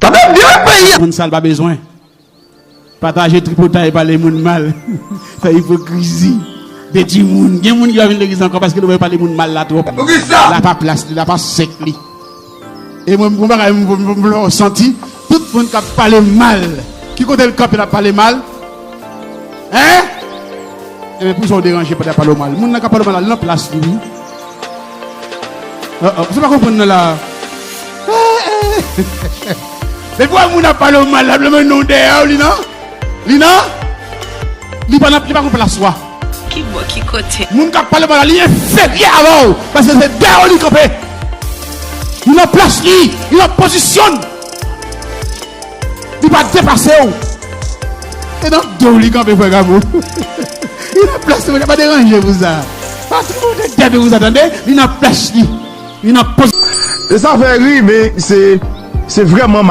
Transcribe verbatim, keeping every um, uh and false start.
Sa fè byen peyi a. Moun sa l pa bezwen. Pataje tripotay, pale moun mal. Fè ipokrizi. Detwi moun. Gen moun ki pa vin legliz ankò paske nou wè yo pale moun mal la twòp. Poukisa? La pa plas li, la pa sèk li. E mwen, mwen bagay, mwen, mwen, mwen santi, tout moun k ap pale mal. Ki kote l kanpe l ap pale mal? Hein? Ebyen, poukisa w deranje pandan y ap pale w mal? Moun nan k ap pale w mal la, li nan plas li, wi. Oh, oh, se pa konprann nan la. Eh, eh. Depi w wè moun ap pale w mal la, blan men non dèyè w, li nan? Li nan? Li pa nan, li pa konn plas ou a. Ki bò, ki kote? Moun k ap pale w mal la, li enferyè avè w. Paske se dèyè w li kanpe. Li nan plas li, li nan pozisyon l. Li pa depase w. E nan do w li kanpe, frè Gabo. Li nan plas li, pa deranje pou sa. Pa tripotay tèt ou pou sa, tande? Li nan plas li. Li nan poz. E sa fè ri, men se, se vrèman